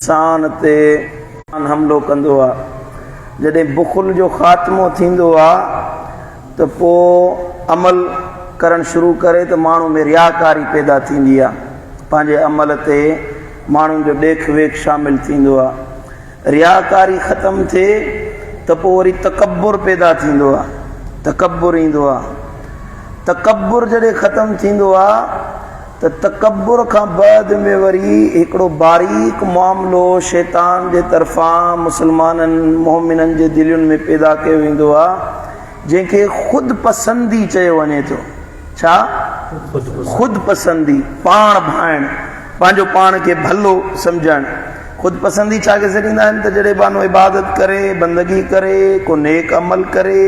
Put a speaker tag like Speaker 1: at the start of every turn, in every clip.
Speaker 1: انسان تي حملو ڪندو آ. جڏهن بخل جو خاتمو ٿيندو آ ته پوء عمل ڪرڻ شروع ڪري ته ماڻهو ۾ رياڪاري پيدا ٿيندي آ. پنهنجي عمل تي ماڻهن جو ڏيک ويک شامل ٿيندو آ. رياڪاري ختم ٿئي ته پوء وري تڪبر پيدا ٿيندو آ. تڪبر ايندو آ. تڪبر جڏهن ختم ٿيندو آ ته تڪبر کان بعد ۾ وري هڪڙو باريڪ معاملو شيطان جي طرفان مسلمانن مؤمنن جي دلين ۾ پيدا ڪيو ويندو آ جنهن کي خود پسندي چيو وڃي ٿو. ڇا؟ خود پسندي، پاڻ ڀائڻ، پنهنجو پاڻ کي ڀلو سمجهڻ. خود پسندي ڇا کي سڏيندا آهن ته جڏهن ٻانهو عبادت ڪري، بندگي ڪري، ڪو نيڪ عمل ڪري،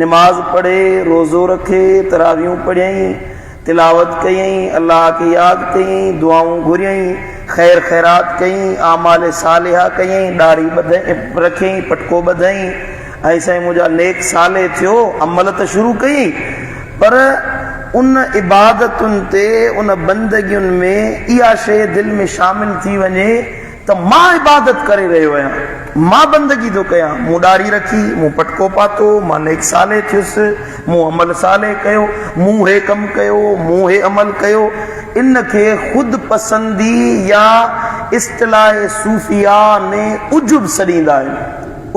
Speaker 1: نماز پڙهي، روزو رکي، تراويحون پڙهيائين، تلاوت ڪيائين، الله کي ياد ڪيائين، دعائون گهريائين، خير خيرات ڪيائين، اعمال صالحه ڪيائين، ڏاڙهي ٻڌائين رکيائين، پٽڪو ٻڌائين ۽ سائين منهنجا نيڪ صالح ٿيو، عمل ته شروع ڪيائين پر ان عبادتن تي ان بندگين ۾ اها شيء دل ۾ شامل ٿي وڃي ته مان عبادت ڪري رهيو آهيان، مان بندگي ٿو ڪيان، مون ڏاڙهي رکي، مون پٽڪو پاتو، مان نيڪ صالح ٿيس، مون عمل صالح ڪيو، مون هي ڪم ڪيو، مون هي عمل ڪيو، ان کي خود پسندي يا اصطلاح صوفياء ۾ عجب سڏيندا آهن.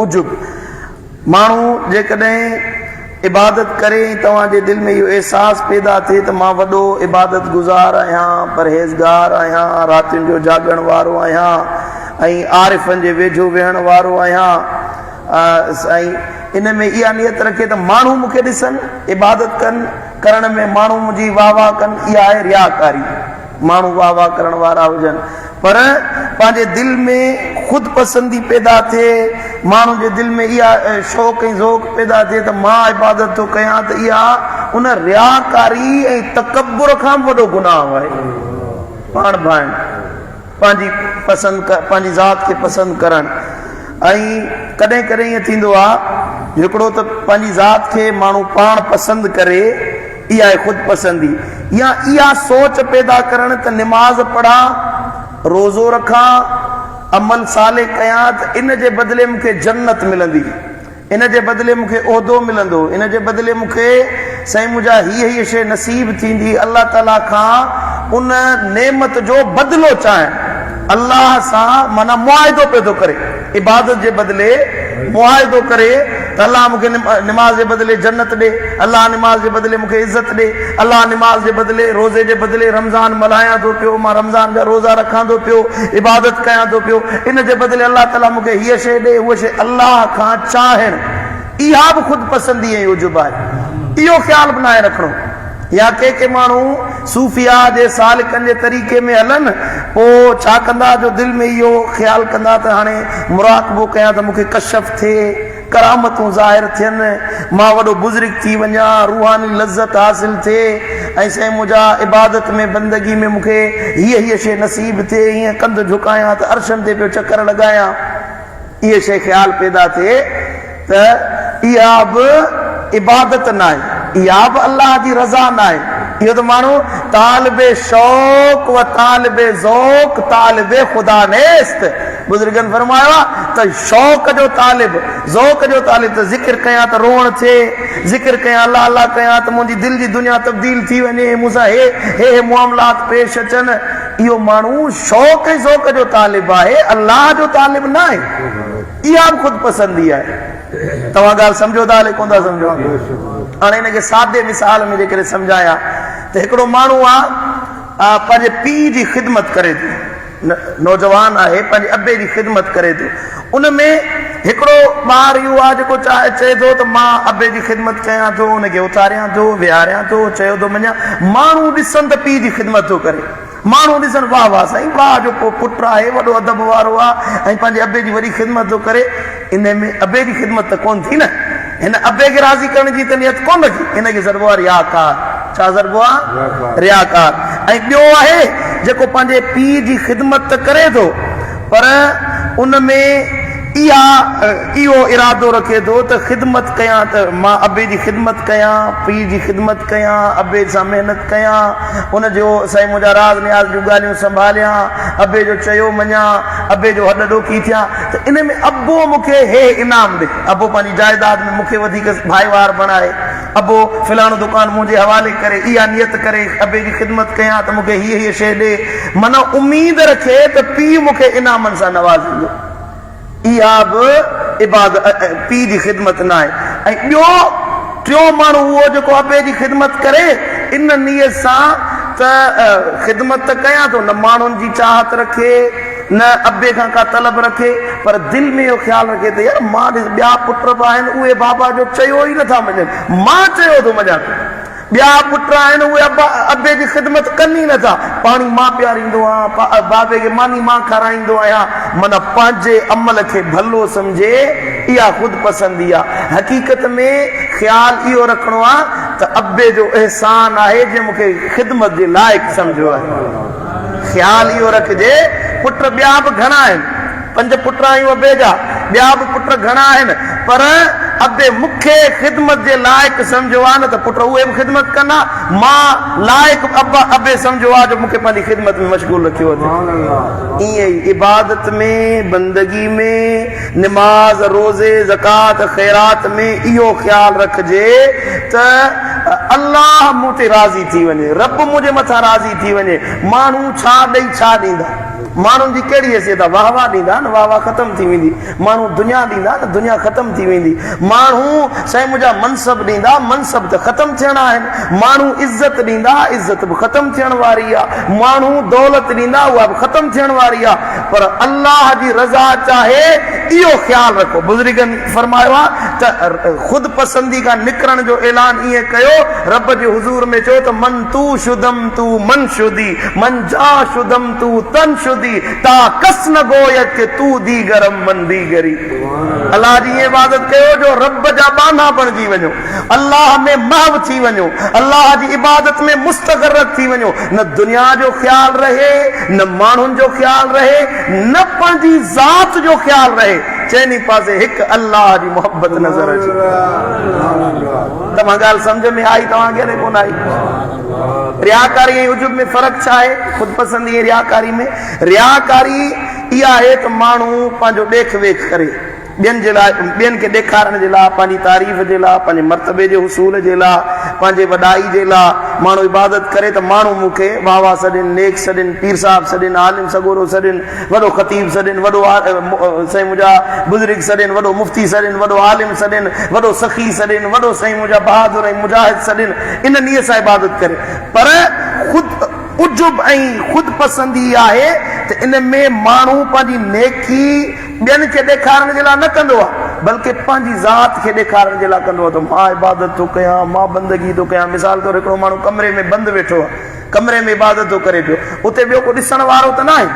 Speaker 1: عجب. ماڻهو جيڪڏهن عبادت ڪري ۽ توهان جي دل ۾ اهو احساس پيدا ٿئي ته مان وڏو عبادت گذار آهيان، پرهيزگار آهيان، راتين جو جاڳڻ وارو آهيان ۽ عارفن جي ويجهو ويهڻ وارو آهيان ۽ ان ۾ اها نيت رکي ته ماڻهو مون کي ڏسن، عبادت ڪن، ڪرڻ ۾ ماڻهو منهنجي واهه واهه ڪن، اها آهي رياڪاري. ماڻهو واهه واهه ڪرڻ وارا هجن پر پنهنجي دل ۾ خود پسندي پيدا ٿئي، ماڻهو جي دل ۾ اها شوق ۽ ذوق پيدا ٿئي ته مان عبادت ٿو ڪيان ته اها ان رياڪاري ۽ تڪبر کان به وڏو گناهه آهي. پاڻ ڀائڻ، پنهنجي پسند پنهنجي ذات کي پسند ڪرڻ ۽ ڪڏهن ڪڏهن ائين ٿيندو آهي هڪڙو ته پنهنجي ذات کي ماڻهو پاڻ پسند ڪري، اها آهي خود پسندي يا اها سوچ پيدا ڪرڻ ته نماز پڙهان، روزو رکان، عمل صالح ڪيان ته ان جي بدلي مون کي جنت ملندي، ان جي بدلي مون کي عهدو ملندو، ان جي بدلي مون کي سائين منهنجا هيء هيء شيء نصيب ٿيندي، الله تعاليٰ کان ان نعمت جو بدلو چاهڻ، الله سان معنيٰ معاهدو پيو ٿو ڪري. عبادت جي بدلي معاهدو ڪري ته الله مون کي نماز جي بدلي جنت ڏي، الله نماز جي بدلي مون کي عزت ڏي، الله نماز جي بدلي روزي جي بدلي رمضان ملهايان ٿو پيو، مان رمضان جا روزا رکان ٿو پيو، عبادت ڪيان ٿو پيو، ان جي بدلي الله تعاليٰ مون کي هيء شيء ڏي، هوء شيء الله کان چاهڻ اها به خود پسندي ۽ عجب آهي. اهو خيال به ناهي رکڻو. يا ڪي ڪي ماڻهو صوفياء جي سالڪن جي طريقي ۾ هلن پوء ڇا ڪندا جو دل ۾ اهو خيال ڪندا ته هاڻي مراقبو ڪيان ته مون کي ڪشف ٿئي، ڪرامتون ظاهر ٿين، مان وڏو بزرگ ٿي وڃان، روحاني لذت حاصل ٿئي ۽ سائين منهنجا عبادت ۾ بندگي ۾ مون کي هيء هيء شيء نصيب ٿئي، هيئن ڪنڌ جهڪايان ته عرشن تي پيو چڪر لڳايان. اهي شيء خيال پيدا ٿئي ته اها به عبادت ناهي، اها به الله جي رضا ناهي. اهو ته ماڻهو طالب شوق و طالب ذوق طالب خدا نيست. بزرگن فرمايو آهي ته شوق جو طالب، ذوق جو طالب ته ذڪر ڪيان ته روئڻ ٿئي، ذڪر ڪيان الله الله ڪيان ته منهنجي دل جي دنيا تبديل ٿي وڃي، مون سان هي هي هي معاملات پيش اچن. اهو ماڻهو شوق ۽ ذوق جو طالب آهي، الله جو طالب ناهي. اها به خود پسندي آهي. توهان ڳالهه سمجهو ٿا الائي ڪونه ٿا سمجهو. هاڻي ان کي سادي مثال ۾ جيڪڏهن سمجهايان ته هڪڙو ماڻهو آ پنهنجي پيء جي خدمت ڪري ٿو، نوجوان آهي پنهنجي ابي جي خدمت ڪري ٿو، ان ۾ هڪڙو ٻار اهو آ جيڪو چئي ٿو ته مان ابي جي خدمت ڪيان ٿو، ان کي اٿاريان ٿو، ويهاريان ٿو، چيو ٿو مڃان، ماڻهو ڏسن ته پيء جي خدمت ٿو ڪري. ماڻهو ڏسن واهه واهه سائين واهه جو ڪو پٽ آهي وڏو ادب وارو آ ۽ پنهنجي ابي جي وڏي خدمت ٿو ڪري. ان ۾ ابي جي خدمت ته ڪونه ٿي نه. هن ابي کي راضي ڪرڻ جي ته نيت ڪونه رکي. ان کي سڏبو آ رياڪار. ڇا سڏبو آ؟ رياڪار. ۽ ٻيو آهي جيڪو پنهنجي پيء جي خدمت ته ڪري ٿو پر ان ۾ اها اهو ارادو رکي ٿو ته خدمت ڪيان ته مان ابي جي خدمت ڪيان، پيء جي خدمت ڪيان، ابي سان محنت ڪيان، ان جو سائين منهنجا راز نياز جون ڳالهيون سنڀاليان، ابي جو چيو مڃان، ابي جو هڏ ڏوکي ٿيان ته ان ۾ ابو مون کي هي انعام ڏي، ابو پنهنجي جائداد ۾ مون کي وڌيڪ ڀائيوار بڻائي، ابو فلاڻو دڪان منهنجي حوالي ڪري، اها نيت ڪري ابي جي خدمت ڪيان ته مون کي هيء هيء شيء ڏي، معنيٰ اميد رکي ته پيء مون کي انعامن سان نوازيندو. اها به عبادت پيء جي خدمت ناهي ۽ ٻيو ٽيون ماڻهو اهو جيڪو ابي جي خدمت ڪري ان نيت سان ته خدمت ته ڪيان ٿو نه ماڻهن جي چاهت رکي نه ابي کان ڪا طلب رکي پر دل ۾ اهو خيال رکي ته يار مان ڏس ٻيا پٽ به آهن اهي بابا جو چيو ئي نٿا مڃن مان چيو ٿو مڃان ٿو. ٻيا پٽ آهن اهي ابا ابي جي خدمت ڪن ئي نٿا، پاڻي مان پياريندو آهيان، بابي کي ماني مان کارائيندو آهيان، معنيٰ پنهنجي عمل کي ڀلو سمجهي اها خود پسندي آهي. حقيقت ۾ خيال اهو رکڻو آهي ته ابي جو احسان آهي جنهن مون کي خدمت جي لائق سمجهيو آهي. خيال اهو رکجي پٽ ٻيا به گهڻا آهن. پنج پٽ آهيون ابي جا، ٻيا به پٽ گهڻا آهن، پر ابي مون کي خدمت جي لائق سمجهيو آهي، نه ته پٽ اهي به خدمت ڪن ها، مان لائق ابا ابي سمجهيو آهي جو مون کي پنهنجي خدمت ۾ مشغول رکيو اٿئي. ائين ئي عبادت ۾، بندگي ۾، نماز، روزي، زڪوات، خيرات ۾ اهو خيال رکجي ته الله مون تي راضي ٿي وڃي، رب منهنجي مٿان راضي ٿي وڃي، ماڻهو ڇا ڏئي ڇا ڏيندا. ماڻهن جي ڪهڙي حيثيت آهي؟ واهه واهه ڏيندا نه واهه واهه ختم ٿي ويندي. ماڻهو دنيا ڏيندا نه دنيا ختم ٿي ويندي. ماڻهو سائين منهنجا منصب ڏيندا، منصب ته ختم ٿيڻا آهن. ماڻهو عزت ڏيندا، عزت به ختم ٿيڻ واري آهي. ماڻهو دولت ڏيندا، اها به ختم ٿيڻ واري آهي. پر الله جي رضا چاهي اهو خيال رکو. بزرگن فرمايو آهي ته خود پسندي کان نڪرڻ جو اعلان ائين ڪيو، رب جي حضور ۾ چئو ته من تو شدم تو من شدي. من جا شدم تو تن شدي تا ڪس نه گويد ڪه تو ديگرم من ديگري الله جي ائين عبادت ڪيو جو رب جا ٻانها بڻجي وڃو الله ۾ محو ٿي وڃو الله جي عبادت ۾ مستغرق ٿي وڃو نه دنيا جو خيال رهي نه ماڻهن جو خيال رهي نه پنهنجي ذات جو خيال رهي چئني پاسي هڪ الله جي محبت نظر اچي توهان ڳالهه سمجهه ۾ آئي توهان کي الائي ڪونه آئي. رياڪاري ۽ عجب ۾ فرق ڇا آهي؟ خودپسندي ۽ رياڪاري ۾، رياڪاري اها آهي ته ماڻهو پنهنجو ڏيک ويک ڪري، ٻين جي لاء، ٻين کي ڏيکارڻ جي لاء، پنهنجي تعريف جي لاء، پنهنجي مرتبي جي حصول جي لاء، پنهنجي وڏائي جي لاء ماڻهو عبادت ڪري ته ماڻهو مون کي واهه واهه سڏين، نيڪ سڏين، پير صاحب سڏين، عالم سڳورو سڏين، وڏو خطيب سڏين، وڏو سائين منهنجا بزرگ سڏين، وڏو مفتي سڏين، وڏو عالم سڏين، وڏو سخي سڏين، وڏو سائين منهنجا بهادر ۽ مجاهد سڏين، ان نيت سان عبادت ڪري. پر خود عجب ۽ خود پسندي آهي ته ان ۾ ماڻهو پنهنجي نيڪي ٻين کي ڏيکارڻ جي لاء نه ڪندو آهي، بلڪه پنهنجي ذات کي ڏيکارڻ جي لاء ڪندو آهي ته مان عبادت ٿو ڪيان، مان بندگي ٿو ڪيان. مثال طور هڪڙو ماڻهو ڪمري ۾ بند ويٺو آهي. ڪمري ۾ عبادت ٿو ڪري پيو، اتي ٻيو ڪو ڏسڻ وارو ته ناهي،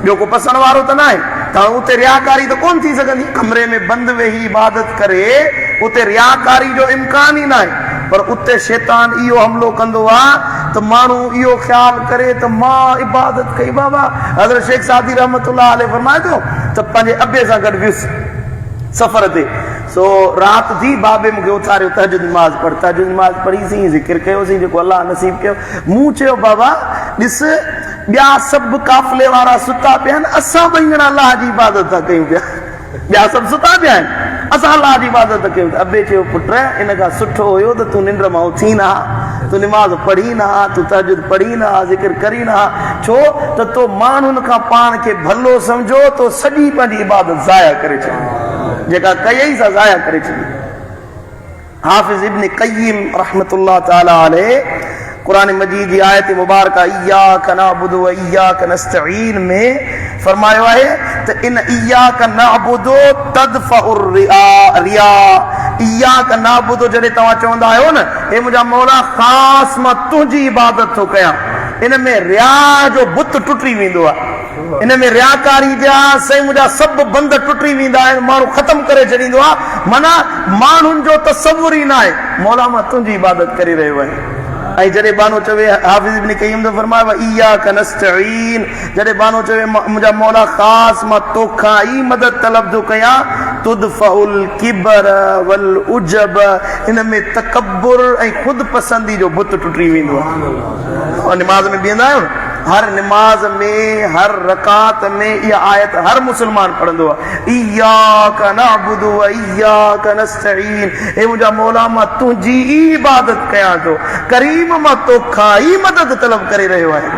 Speaker 1: ٻيو ڪو پسڻ وارو ته ناهي، ته هاڻ اتي رياڪاري ته ڪونه ٿي سگهندي. ڪمري ۾ بند ويهي عبادت ڪري، اتي رياڪاري جو امڪان ئي ناهي. پر اتي شيطان اهو حملو ڪندو آ ته ماڻهو اهو خيال ڪري ته مان عبادت ڪئي بابا. حضرت شيخ سعدي رحمة الله عليه فرمائي ٿو ته پنهنجي ابي سان گڏ ويس سفر تي، سو رات ٿي، بابي مون کي اٿاريو تهجد نماز پڙهه. تهجد نماز پڙهي سين، ذڪر ڪيوسين جيڪو الله نصيب ڪيو. مون چيو بابا ڏس ٻيا سڀ قافلي وارا ستا پيا آهن، اسان ٻئي ڄڻا الله جي عبادت ٿا ڪيون پيا. ٻيا سڀ ستا پيا آهن، اسان الله جي عبادت ٿا ڪيون. ته ابي چيو پٽ ان کان سٺو هيو ته تون ننڊ مان اٿين ها، تون نماز پڙهين ها، تون تهجد پڙهين ها، ذڪر ڪرين ها، ڇو ته تو ماڻهن کان پاڻ کي ڀلو سمجهيو، تو سڄي پنهنجي عبادت ضايع ڪري ڇڏي. جيڪا ڪيئي سا ضايع ڪري ڇڏي. حافظ ابن قيم رحمة الله تعالٰي عليه قرآن مجيد جي آيت مبارڪه اياڪ نعبد و اياڪ نستعين ۾ فرمايو آهي ته ان اياڪ نعبد تدفع الرياء اياڪ نعبد جڏهن توهان چوندا آهيو نه اي منهنجا مولا خاص مان تنهنجي عبادت ٿو ڪيان ان ۾ رياء جو بت ٽٽي ويندو آهي. ان ۾ رياڪاري جا سائين منهنجا سڀ بند ٽٽي ويندا آهن، ماڻهو ختم ڪري ڇڏيندو آهي، معنيٰ ماڻهن جو تصور ئي ناهي، مولا مان تنهنجي عبادت ڪري رهيو آهيان. ۽ جڏهن ٻانهو چوي، حافظ ابن قيم ٿو فرمائي، واياک نستعين، جڏهن ٻانهو چوي، منهنجا مولا خاص مان توکان ئي مدد طلب ٿو ڪيان، تدفع الڪبر والعجب، ان ۾ تڪبر ۽ خود پسندي جو بت ٽٽي ويندو آهي. اوهان نماز ۾ بيهندا آهيو نه، هر نماز ۾ هر رڪعت ۾ اها آيت هر مسلمان پڙهندو آهي، اياک نعبد واياک نستعين، اي منهنجا مولا مان تنهنجي ئي عبادت ڪيان ٿو، ڪريم مان توکان ئي مدد طلب ڪري رهيو آهيان.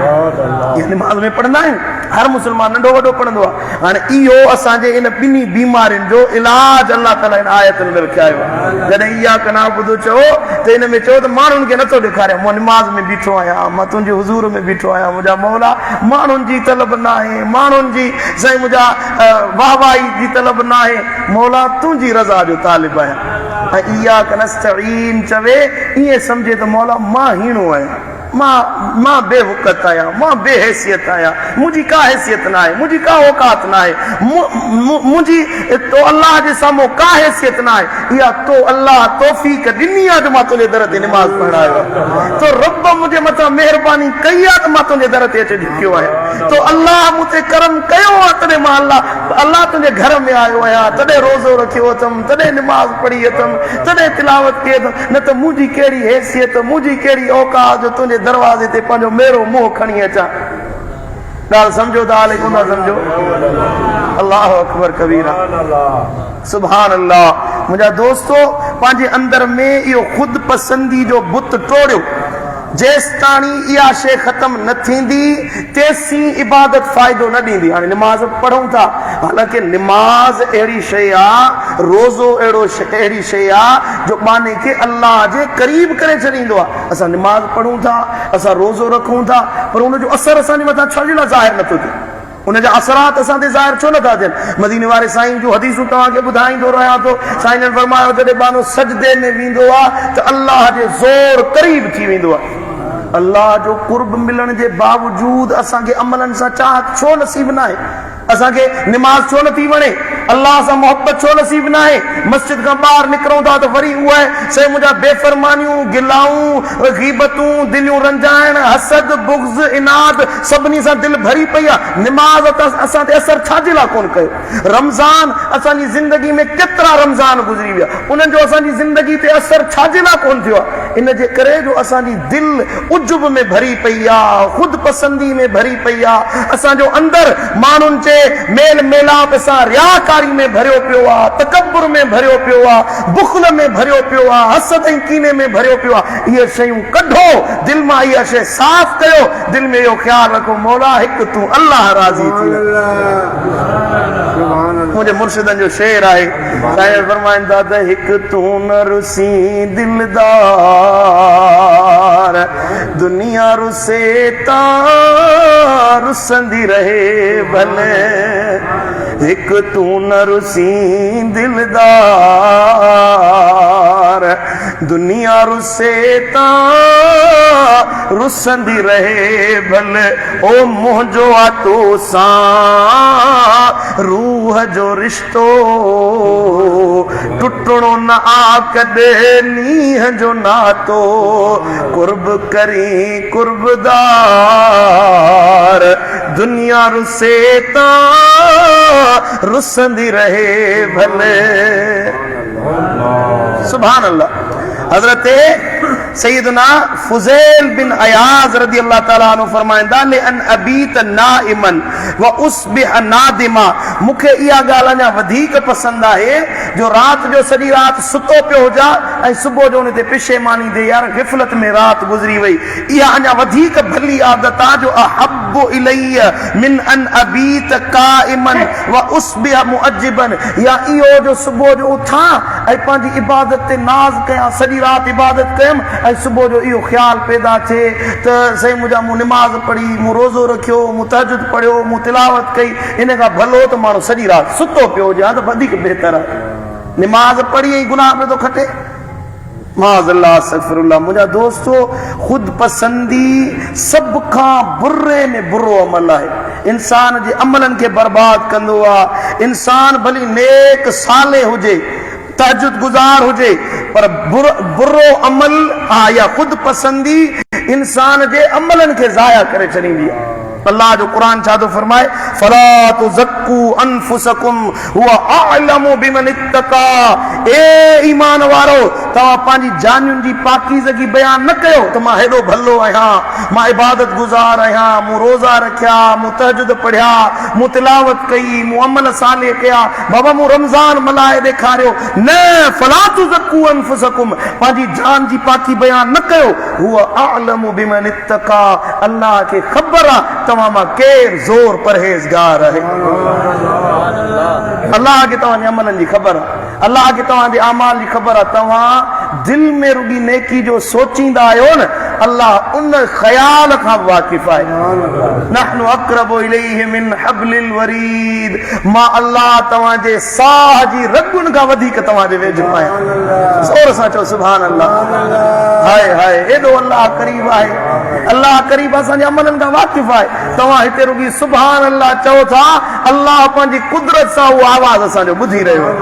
Speaker 1: اها نماز ۾ پڙهندا آهيون، هر مسلمان ننڍو وڏو پڙهندو آهي. هاڻي اهو اسان جي ان ٻنهي بيمارين جو علاج الله تعالي هن آيتن ۾ رکيايو آهي. جڏهن اياڪ نعبد چئو ته ان ۾ چئو ته ماڻهن کي نٿو ڏيکاريان، مان نماز ۾ بيٺو آهيان، مان تنهنجي حضور ۾ بيٺو آهيان، منهنجا مولا ماڻهن جي طلب ناهي، ماڻهن جي سائين منهنجا واهواهي جي طلب ناهي، مولا تنهنجي رضا جو طالب آهيان. ۽ اياڪ نستعين چوي ائين سمجهي ته مولا مان هيڻو آهيان، مان مان بي وقعت آهيان، مان بي حيثيت آهيان، منهنجي ڪا حيثيت ناهي، منهنجي ڪا اوقات ناهي، منهنجي تو الله جي سامهون ڪا حيثيت ناهي، اها تو الله توفيق ڏني آهي جو مان تنهنجي در تي نماز پڙهڻ آيو آهيان، تو رب منهنجي مٿان مهرباني ڪئي آهي ته مان تنهنجي در تي اچي جهڪيو آهيان، تو الله مون تي ڪرم ڪيو آهي تڏهن مان الله الله تنهنجي گهر ۾ آيو آهيان، تڏهن روزو رکيو اٿم، تڏهن نماز پڙهي اٿم، تڏهن تلاوت ڪئي اٿم، نه ته منهنجي ڪهڙي حيثيت، منهنجي ڪهڙي اوقات جو تنهنجي دروازي تي پنهنجو ميرو منهن کڻي اچان. ڳالهه سمجهو ٿا الائي ڪونه ٿا سمجهو؟ الله اڪبر ڪبيرا سبحان الله. منهنجا دوستو پنهنجي اندر ۾ اهو خود پسندي جو بت ٽوڙيو. جيستاڻي اها شيء ختم نه ٿيندي تيسين عبادت فائدو نه ڏيندي. هاڻي نماز به پڙهون ٿا، حالانڪه نماز اهڙي شيء آ، روزو اهڙو اهڙي شيء آ جو ٻانهي کي الله جي قريب ڪري ڇڏيندو آ. اسان نماز پڙهون ٿا، اسان روزو رکون ٿا، پر ان جو اثر اسان جي مٿان ڇا جي لاء ظاهر نه ٿو ٿئي؟ ان جا اثرات اسان تي ظاهر ڇو نٿا ٿين؟ مديني واري سائين جون حديثون توهان کي ٻڌائيندو رهيان ٿو. سائين جن فرمايو جڏهن ٻانهو سجدي ۾ ويندو آهي ته الله جي زور قريب ٿي ويندو آهي. الله جو قرب ملڻ جي باوجود اسان کي عملن سان چاهت ڇو نصيب ناهي؟ اسان کي نماز ڇو نٿي وڻي؟ الله سان محبت ڇو نصيب ناهي؟ مسجد کان ٻاهر نڪرون ٿا ته وري اهي سائين منهنجا بي فرمانيون، گلائون، غيبتون، دليون رنجائڻ، حسد، بغض، عناد، سڀني سان دل ڀري پئي آ، نماز ته اسان تي اثر ڇا جي لاء ڪونه ڪيو؟ رمضان اسان جي زندگي ۾ ڪيترا رمضان گذري ويا، انهن جو اسان جي زندگي تي اثر ڇا جي لاء ڪونه ٿيو آ؟ ان جي ڪري جو اسان جي دل عجب ۾ ڀري پئي آ، خود پسندي ۾ ڀري پئي آ، اسان جو اندر ماڻهن جي ميل ميلاپ سان رياڪاري ۾ ڀريو پيو آ، تڪبر ۾ ڀريو پيو آ، بخل ۾ ڀريو پيو آ، حسد ۽ ڪيني ۾ ڀريو پيو آ، اهي شيون ڪڍو، دل مان اها شيء صاف ڪيو، دل ۾ اهو خيال رکو مولا هڪ تون الله راضي ٿي وڃ. منهنجي مرشدن جو شعر آهي سائين فرمائن ٿا ته هڪ تون نه رسين دلدار دنيا رسي تان رسندي رهي ڀلي هڪ تون نه رسين دلدار دنيا رسي تان رسندي رهي ڀل او منهنجو آ تو سان روح جو رشتو ٽٽڻو نه آ ڪڏهن نينهن جو ناتو قرب ڪرين قربدار دنيا رسي تان رسندي رهي ڀل. سبحان الله حضرت سيدنا فضيل بن عياض رضي الله تعالٰي عنه فرمائن ٿا لأن ابيت نائما واصبح نادما مون کي اها ڳالهه اڃا وڌيڪ پسند آهي جو رات جو سڄي رات ستو پيو هجان ۽ صبح جو ان تي پشيماني ٿئي يار غفلت ۾ رات گذري وئي اها اڃا وڌيڪ ڀلي عادت آ جو احب الي من ان ابيت قائما واصبح معجبا يا اهو جو صبح جو اٿان ۽ پنهنجي عبادت تي ناز ڪيان سڄي رات عبادت ڪيم ۽ صبح جو اهو خيال پيدا ٿئي ته سائين منهنجا مون نماز پڙهي مون روزو رکيو مون تهجد پڙهيو مون تلاوت ڪئي ان کان ڀلو ته ماڻهو سڄي رات ستو پيو هجي ها ته وڌيڪ بهتر آهي نماز پڙهي ۽ گناهه پيو ٿو کٽي. معاذ الله استغفر الله منهنجا دوستو خود پسندي سڀ کان بري ۾ برو عمل آهي انسان جي عملن کي برباد ڪندو آهي انسان ڀلي نيڪ صالح هجي تهجد گذار هجي پر برو عمل آ يا خود پسندي انسان جي عملن کي ضايع ڪري ڇڏيندي آهي. الله جو قرآن ڇا ٿو فرمائي، فلا تزڪو انفسڪم هو اعلم بمن اتقي، اي ايمان وارؤ! توهان پنهنجي جانين جي پاڪيزگي بيان نه ڪيو ته مان هيڏو ڀلو آهيان، مان عبادت گذار آهيان، مون روزا رکيا، مون تهجد پڙهيا، مون تلاوت ڪئي، مون عمل صالح ڪيا، بابا مون رمضان ملهائي ڏيکاريو، نه، فلا تزڪو انفسڪم، پنهنجي جان جي پاڪي بيان نه ڪيو، هو اعلم بمن اتقي، الله کي خبر آ توهان مان ڪير زور پرهيزگار آهي. الله کي توهان جي عملن جي خبر آ. الله کي توهان جي اعمال جي خبر آ. توهان دل ۾ رڳي نيڪي جو سوچيندا آهيو نه، الله ان خيال کان به واقف آهي. نحن اقرب اليه من حبل الوريد، مان الله توهان جي ساهه جي رڳن کان وڌيڪ توهان جي ويجهو آهيان. زور سان چئو سبحان الله. هاء هاء ايڏو الله قريب آهي. الله قريب اسان جي عملن کان واقف آهي. توهان هتي رڳي سبحان الله چئو ٿا، الله پنهنجي قدرت سان اهو آواز اسان جو ٻڌي رهيو آهي.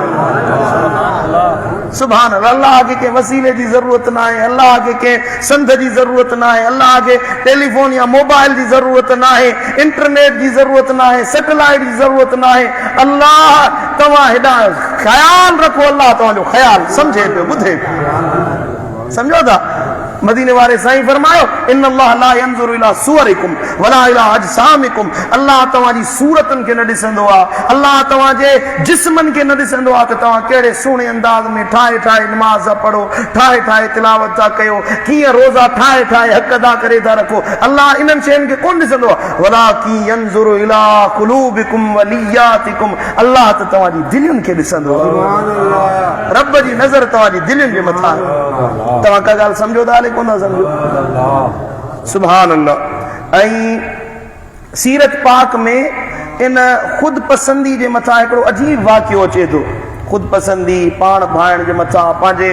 Speaker 1: سبحان الله الله کي ڪنهن وسيلي جي ضرورت ناهي، الله کي ڪنهن سنڌ جي ضرورت ناهي، الله کي ٽيليفون يا موبائل جي ضرورت ناهي، انٽرنيٽ جي ضرورت ناهي، سيٽلائيٽ جي ضرورت ناهي، الله توهان هيڏانهن خيال رکو الله توهان جو خيال سمجهي پيو ٻڌي پيو. سمجهو ٿا؟ مديني واري سائين فرمايو، ان الله لا ينظر الي صورڪم ولا الي اجسامڪم الله توهان جي صورتن کي نه ڏسندو آهي، الله توهان جي جسمن کي نه ڏسندو آهي ته توهان ڪهڙي سهڻي انداز ۾ ٺاهي ٺاهي نماز ٿا پڙهو، ٺاهي ٺاهي تلاوت ٿا ڪيو، ڪيئن روزا ٺاهي ٺاهي حق ادا ڪري ٿا رکو، الله انهن شين کي ڪونه ڏسندو آهي، ولڪن ينظر الي قلوبڪم ونياتڪم الله ته توهان جي دلين کي ڏسندو آهي. رب جي نظر توهان جي دلين جي مٿان آهي. توهان ڪا ڳالهه سمجهو ٿا الائي ڪونه ٿا سمجهو. سبحان الله. ۽ سيرت پاڪ ۾ ان خود پسندي جي مٿان هڪڙو عجيب واقعو اچي ٿو. خود پسندي، پاڻ ڀائڻ جي مٿان، پنهنجي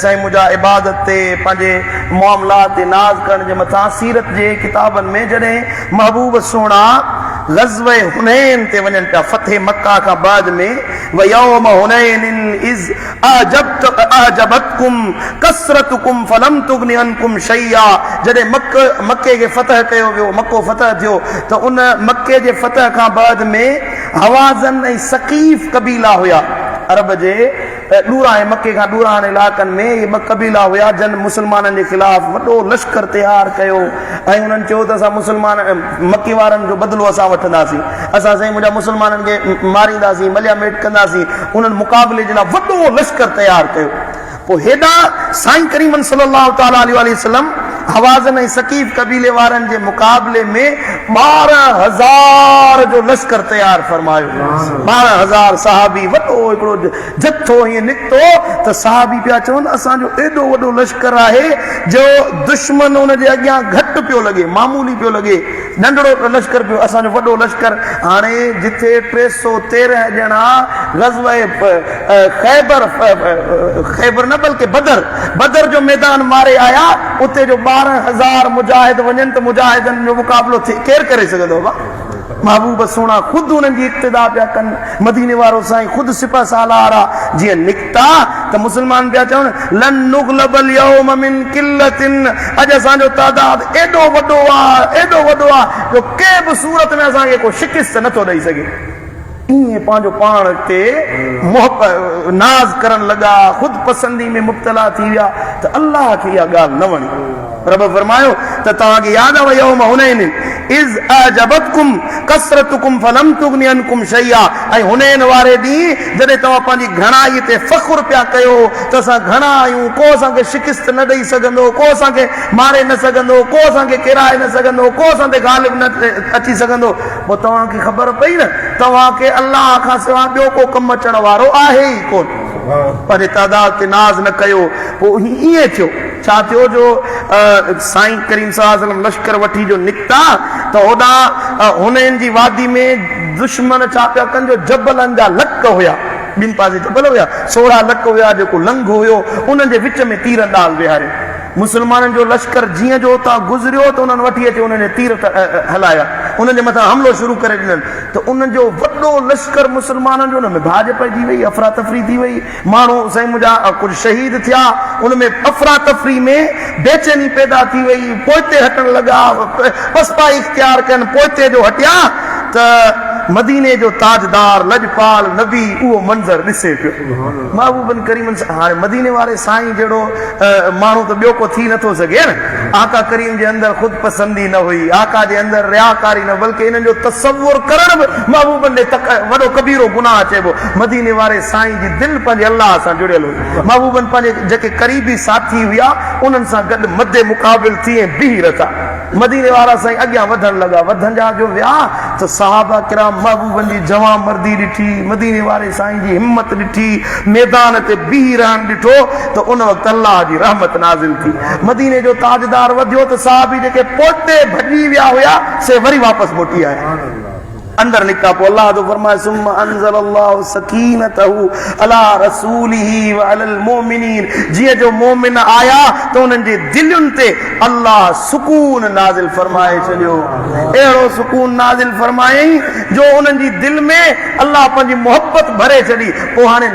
Speaker 1: سائين منهنجا عبادت تي، پنهنجي معاملات تي ناز ڪرڻ جي مٿان سيرت جي ڪتابن ۾ جڏهن محبوب سهڻا غزوه حنين تي وڃن پيا فتح مڪه کان بعد ۾ ويوم حنين اذ اعجبتڪم ڪثرتڪم فلم تغن عنڪم شيئا جڏهن مڪي کي فتح ڪيو ويو مڪو فتح ٿيو ته ان مڪي جي فتح کان بعد ۾ هوازن ۽ ثقيف قبيلا هيا عرب جي ڏورانهين مڪي کان ڏورانهن علائقن ۾ اهي ٻه قبيلا هيا جن مسلمانن جي خلاف وڏو لشڪر تيار ڪيو ۽ انهن چيو ته اسان مسلمان مڪي وارن جو بدلو اسان وٺنداسين اسان سائين منهنجا مسلمانن کي مارينداسين مليا ميٽ ڪنداسين انهن مقابلي جي لاء وڏو لشڪر تيار ڪيو پوء هيڏانهن سائين ڪريمن صلي الله تعالٰي عليه واٰله وسلم هوازن ۽ ثقيف قبيلي وارن جي مقابلي ۾ 12,000 جو لشڪر تيار فرمايو. 12,000 صحابي وڏو هڪڙو جٿو ائين نڪتو ته صحابي پيا چون اسان جو ايڏو وڏو لشڪر آهي جو دشمن ان جي اڳيان گهٽ پيو لڳي، معمولي پيو لڳي، ننڍڙو لشڪر پيو اسان جو وڏو لشڪر هاڻي جٿي 313 ڄڻا غزوه خيبر، خيبر نه بلڪه بدر، بدر جو ميدان ماري آيا، اتي جو 12,000 مجاهد وڃن ته مجاهدن جو مقابلو ڪير ڪري سگهندو ڀا؟ محبوب سهڻا خود انهن جي اقتدا پيا ڪن، مديني وارو سائين خود سپهه سالار آ، جيئن نڪتا ته مسلمان پيا چون، لن نغلب اليوم من قلة، اڄ اسان جو تعداد ايڏو وڏو آ، ايڏو وڏو آ جو ڪنهن به صورت ۾ اسان کي ڪو شڪست نٿو ڏئي سگهي. ائين پنهنجو پاڻ تي ناز ڪرڻ لڳا، خود پسندي ۾ مبتلا ٿي ويا ته الله کي اها ڳالهه نه وڻي. رب فرمايو ته توهان کي ياد آهي يوم حنين اذ اعجبتڪم ڪثرتڪم فلم تغن عنڪم شيئا ۽ حنين واري ڏينهن جڏهن توهان پنهنجي گهڻائي تي فخر پيا ڪيو ته اسان گهڻا آهيون، ڪو اسان کي شڪست نه ڏئي سگهندو، ڪو اسان کي ماري نه سگهندو، ڪو اسان کي ڪيرائي نه سگهندو، ڪو اسان تي غالب نه اچي سگهندو. پوء توهان کي خبر پئي نه توهان کي الله کان سواء ٻيو ڪو ڪم اچڻ وارو آهي ئي ڪونه. پنهنجي تعداد تي ناز نه ڪيو. پوء هي ائين ٿيو. ڇا ٿيو جو سائين ڪريم صلي الله عليه وسلم لشڪر وٺي جو نڪتا ته هوڏانهن حنين جي وادي ۾ دشمن ڇا پيا ڪن جو جبلن جا لڪ هيا. ٻن پاسي جبل هيا. سوڙها لڪ هيا جيڪو لنگهه هيو انهن جي وچ ۾ تير انداز ويهاريو. مسلمانن جو لشڪر جيئن جو اتان گذريو ته انهن وٺي اچي انهن جي تير هلايا. انهن جي مٿان حملو شروع ڪري ڏنن ته انهن جو وڏو لشڪر مسلمانن جو ان ۾ ڀاڄ پئجي وئي، افراتفري ٿي وئي، ماڻهو سائين منهنجا ڪجهه شهيد ٿيا، ان ۾ افراتفري ۾ بيچيني پيدا ٿي وئي، پوئتي هٽڻ لڳا، پسپائي اختيار ڪين، پوئتي جو هٽيا ته مديني جو تاجدار لڄپال نبي اهو منظر ڏسي پيو. محبوبن ڪريمن هاڻي مديني واري سائين جهڙو ماڻهو ته ٻيو ڪو ٿي نٿو سگهي نه. آقا ڪريم جي اندر خود پسندي نه هئي، آقا جي اندر رياڪاري نه بلڪه انهن جو تصور ڪرڻ به محبوبن ڏي وڏو ڪبيرو گناهه چئبو. مديني واري سائين جي دل پنهنجي الله سان جڙيل هئي. محبوبن پنهنجي جيڪي قريبي ساٿي هيا انهن سان گڏ مد مقابل ٿي ۽ بيهي رٿا. مديني وارا سائين اڳيان وڌڻ لڳا. وڌندا جو ويا ته صحابه ڪرام محبوبن جي جوان مردي ڏٺي، مديني واري سائين جي همت ڏٺي، ميدان تي بيهي رهڻ ڏٺو ته ان وقت الله جي رحمت نازل ٿي. مديني جو تاجدار وڌيو ته صحابي جيڪي پوئتي ڀڄي ويا هيا سي وري واپس موٽي آيا. اندر نڪتا پوء الله ٿو فرمائي ثم انزل الله سڪينته علي رسوله وعلي المؤمنين جيئن جو مؤمن آيا ته انهن جي دلين تي الله سڪون نازل فرمائي ڇڏيو اهڙو سڪون نازل فرمايائين جو انهن جي دل ۾ الله پنهنجي محبت ڀري ڇڏي پوء هاڻي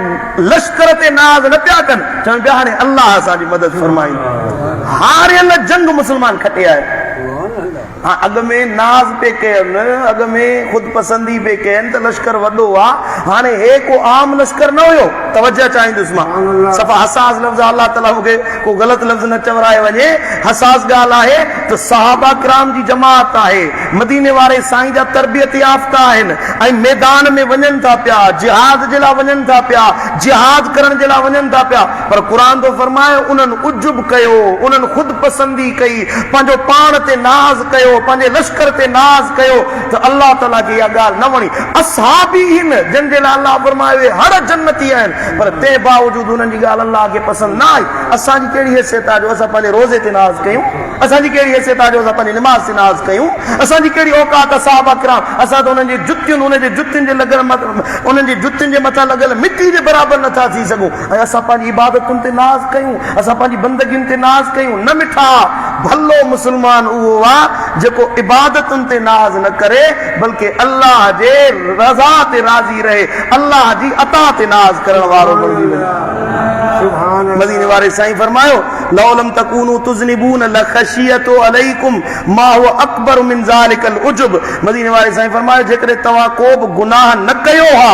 Speaker 1: لشڪر تي ناز نه پيا ڪن چون پيا هاڻي الله اسان جي مدد فرمائيندو هاريل جنگ مسلمان کٽي آيا ها اڳ ۾ ناز پئي ڪين، اڳ ۾ خود پسندي پئي ڪين ته لشڪر وڏو آ، هاڻي هي ڪو عام لشڪر نه هيو، توجه چاهيندس مان، صفا حساس لفظ آ، الله تعالي مون کي ڪو غلط لفظ نه چورائي وڃي، حساس ڳالهه آهي ته صحابه ڪرام جي جماعت آهي، مديني واري سائين جا تربيت يافته آهن ۽ ميدان ۾ وڃن ٿا پيا، جهاد جي لاء وڃن ٿا پيا، جهاد ڪرڻ جي لاء وڃن ٿا پيا، پر قرآن ٿو فرمائي انهن عجب ڪيو، انهن خود پسندي ڪئي، پنهنجو پاڻ تي ناز ڪيو، پنهنجي لشڪر تي ناز ڪيو ته الله تعاليٰ کي اها ڳالهه نه وڻي. اصحابي هن جن جي لاء الله فرمايو اهي هڙ جنتي آهن پر تنهن باوجود انهن جي ڳالهه الله کي پسند نه آئي. اسان جي ڪهڙي حيثيت آهي جو اسان پنهنجي روزي تي ناز ڪيون؟ اسان جي ڪهڙي حيثيت آهي جو اسان پنهنجي نماز تي ناز ڪيون؟ اسان جي ڪهڙي اوقات آهي صحابه ڪرام اسان ته انهن جي جتين انهن جي جتين جي لڳل انهن جي جتين جي مٿان لڳل مٽي جي برابر نٿا ٿي سگهون. ۽ اسان پنهنجي عبادتن تي ناز ڪيون، اسان پنهنجي بندگين تي ناز ڪيون، نه مٺا! ڀلو مسلمان اهو آ جيڪو عبادتن تي ناز نه ڪري بلڪه الله جي رضا تي راضي رهي، الله جي عطا تي ناز ڪرڻ وارو بڻجي وڃي. مديني واري سائين فرمايو، لو لم تڪونوا تذنبون لخشيت عليڪم ما هو اڪبر من ذلڪ العجب مديني واري سائين فرمايو، جيڪڏهن توهان ڪو به گناهه نه ڪيو ها،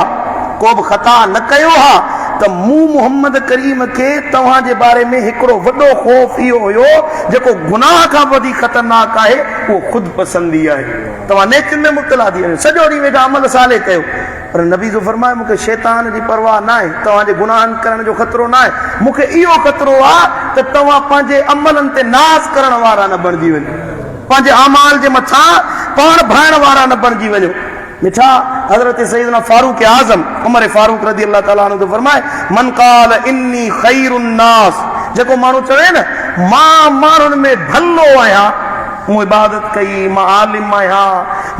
Speaker 1: ڪو به خطا نه ڪيو ها ته مون محمد ڪريم کي توهان جي باري ۾ هڪڙو وڏو خوف اهو هيو جيڪو گناهه کان به وڌيڪ خطرناڪ آهي اهو خود پسندي آهي توهان نيڪين ۾ مبتلا ٿي وڃو سڄو ڏينهن ويٺا عمل صالح ڪيو پر نبي ٿو فرمائي مون کي شيطان جي پرواهه ناهي توهان جي گناهن ڪرڻ جو خطرو ناهي مون کي اهو خطرو آهي ته توهان پنهنجي عملن تي ناز ڪرڻ وارا نه بڻجي وڃو پنهنجي اعمال جي مٿان پاڻ ڀائڻ وارا نه بڻجي وڃو. مٺا حضرت سيدنا فاروق اعظم عمر فاروق رضي الله تعالٰي عنه ٿو فرمائي من قال اني خير الناس جيڪو ماڻهو چوي نه مان ماڻهن ۾ ڀلو آهيان مون عبادت ڪئي مان عالم آهيان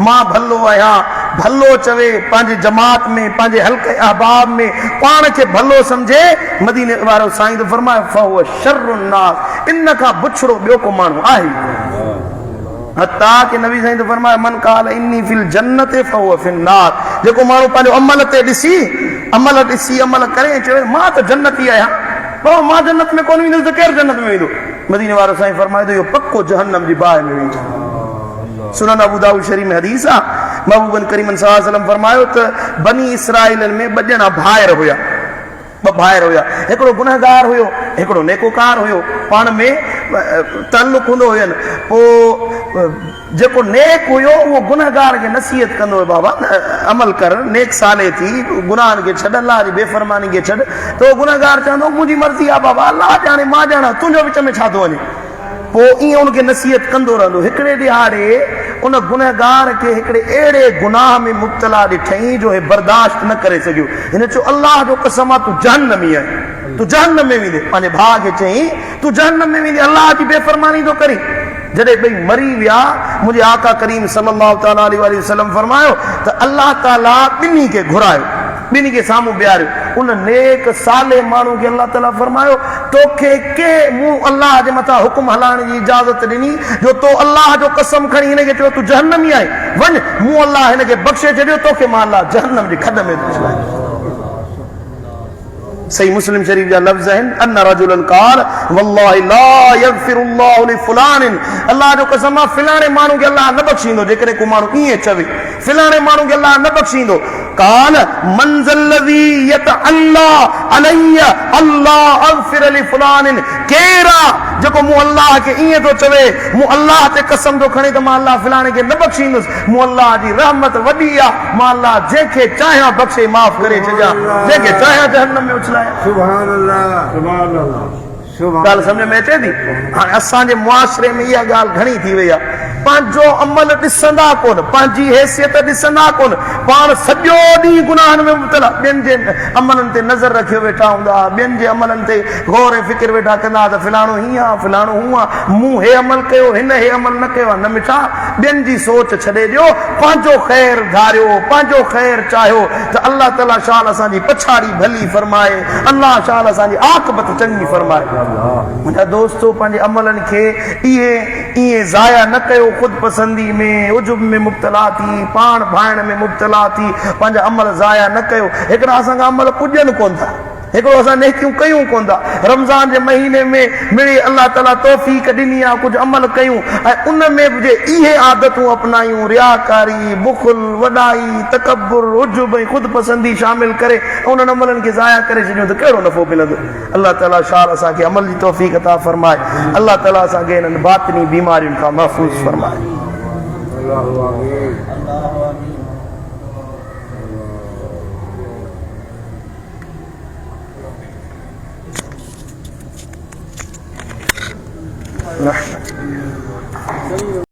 Speaker 1: مان ڀلو آهيان ڀلو چوي پنهنجي جماعت ۾ پنهنجي حلقه احباب ۾ پاڻ کي ڀلو سمجهي مديني وارو سائين ٿو فرمائي فهو شر الناس ان کان بڇڙو ٻيو ڪو ماڻهو آهي ئي حتيٰ ڪه نبي سائين ٿو فرمائي من قال اني في الجنت فهو في النار جيڪو ماڻهو پنهنجو عمل تي ڏسي عمل ڏسي عمل ڪري ۽ چوي مان ته جنتي آهيان بابا مان جنت ۾ ڪونه ويندس ته ڪير جنت ۾ ويندو مديني وارو سائين فرمائي ٿو اهو پڪو جهنم جي باهه ۾ ويندو سنن ابو داؤد شريف ۾ حديث آ محبوبن ڪريمن صلي الله عليه وسلم فرمايو ته بني اسرائيلن ۾ ٻه ڄڻا ڀائر هيا ٻه ڀائر هيا، هڪڙو گنهگار هيو، هڪڙو نيڪوڪار هيو، پاڻ ۾ تعلق هوندو هين، پوء جيڪو نيڪ هيو اهو گنهگار کي نصيحت ڪندو هيو بابا عمل ڪر، نيڪ صالح ٿي، گناهن کي ڇڏ، الله جي بي فرماني کي ڇڏ، ته اهو گنهگار چوندو هو منهنجي مرضي آهي بابا الله ڄاڻي مان ڄاڻان تنهنجو وچ ۾ ڇا ٿو وڃي. پوء ائين ان کي نصيحت ڪندو رهندو. هڪڙي ڏهاڙي ان گنهگار کي هڪڙي اهڙي گناهه ۾ مبتلا ڏٺائين جو هي برداشت نه ڪري سگهيو. هن چيو، الله جو قسم آ تون جهنمي آهين. تون جهنم ۾ ويندين. پنهنجي ڀاء کي چيائين، تون جهنم ۾ ويندين، الله جي بي فرماني ٿو ڪرين. جڏهن ٻئي مري ويا، منهنجي آقا ڪريم صلّي الله تعالٰي عليه واٰله وسلّم فرمايو ته الله تعالٰي ٻنهي کي گهرايو، ٻنهي کي سامهون بيهاريو. ان نيڪ صالح ماڻهو کي الله تعاليٰ فرمايو، توکي ڪنهن مون الله جي مٿان حڪم هلائڻ جي اجازت ڏني جو تو الله جو قسم کڻي هن کي چيو تون جهنمي آهين، وڃ، مون الله هن کي بخشي ڇڏيو، توکي مان الله جهنم جي کڏ ۾ ٿو اڇلايان. صحيح مسلم شريف جا لفظ آهن، ان رجلا قال والله لا يغفر الله لفلان، الله جو قسم آ فلاڻي ماڻهو کي الله نه بخشيندو، جيڪڏهن ڪو ماڻهو ائين چوي فلاڻي ماڻهو کي الله نه بخشيندو، قال من ذا الذي يتعلي علي الا اغفر لفلان، ڪير آ جيڪو مون الله کي ائين ٿو چوي، مون الله تي قسم ٿو کڻي ته مان الله فلاڻي کي نه بخشيندس، مون الله جي رحمت وڏي آ، مان الله جنهن کي چاهيان بخشي معاف ڪري ڇڏيان، جنهن کي چاهيان جهنم ۾ اڇلايان.
Speaker 2: سبحان الله سبحان الله
Speaker 1: ڳالهه سمجهه ۾ اچي ٿي؟ هاڻي اسان جي معاشري ۾ اها ڳالهه گهڻي ٿي وئي آهي. پنهنجو عمل ڏسندا ڪونه، پنهنجي حيثيت ڏسندا ڪونه، پاڻ سڄو ڏينهن گناهن ۾ مبتلا، ٻين جي عملن تي نظر رکيو ويٺا هوندا ها، ٻين جي عملن تي غور ۽ فڪر ويٺا ڪندا ها ته فلاڻو هيئن آ، فلاڻو هونئن آ، مون هي عمل ڪيو، هن هي عمل نه ڪيو آ، نه مٺا، ٻين جي سوچ ڇڏي ڏيو، پنهنجو خير ڌاريو، پنهنجو خير چاهيو ته الله تعاليٰ شال اسان جي پڇاڙي ڀلي فرمائي، الله شال اسان جي عاقبت چڱي فرمائي. منهنجا دوستو! پنهنجي عملن کي اهي ائين ضايع نه ڪيو، خود پسندي ۾، عجب ۾ مبتلا ٿي، پاڻ ڀائڻ ۾ مبتلا ٿي پنهنجا عمل ضايع نه ڪيو. هڪڙا اسان کان عمل پڄن ڪونه ٿا. هڪڙو اسان نيڪيون ڪيون ڪونه ٿا. رمضان جي مهيني ۾ مڙئي الله تعاليٰ توفيق ڏني آ ڪجهه عمل ڪيون ۽ ان ۾ به جي اهي عادتون اپنايون رياڪاري، بخل، وڏائي، تڪبر، عجب ۽ خود پسندي شامل ڪري انهن عملن کي ضايع ڪري ڇڏيون ته ڪهڙو نفعو ملندو. الله تعاليٰ شال اسان کي عمل جي توفيق عطا فرمائي. الله تعاليٰ اسان کي انهن باطني بيمارين کان محفوظ فرمائي.
Speaker 2: الله آمين.
Speaker 1: رحمت.